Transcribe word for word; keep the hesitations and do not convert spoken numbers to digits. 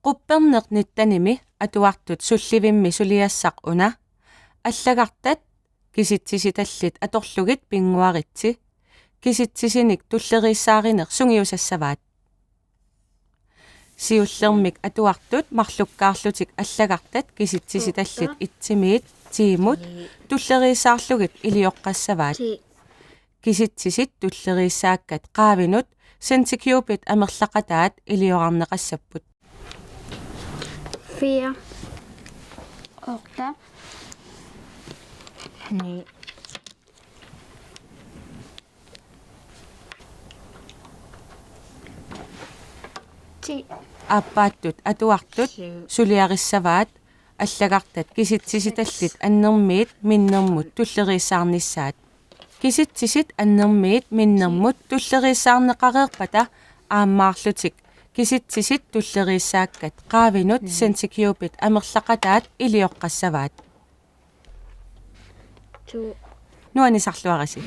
Qupperneq nittenimi atuartut sullivimmi suliassaq una. Allagartat kisitsisitallit atorlugit pinnguaritsi. Kisitsisinik tulleriissaarineq sungiusassavaat. Siullermik atuartut marlukkaarlutik allagartat kisitsisitallit itsimiit tiimut tulleriissaarlugit ilioqqassavaat. Kisitsisit tulleriissaakkat qaavinut sentikubit amerlaqataat iliorarneqassapput. Fire. Otte. Ni. Ti. Aappaattut atuartut suliarissavaat allagartat kisitsisitallit annermiit minnermut tulleriissaarnissaat. Kisitsisit annermiit minnermut tulleriissaarneqareerpata aammaarlutik kisitsisit tulleriissaakkat qaavinut sentikubit amerlaqataat ilioqqassavaat. To. Nuannisarluarisi.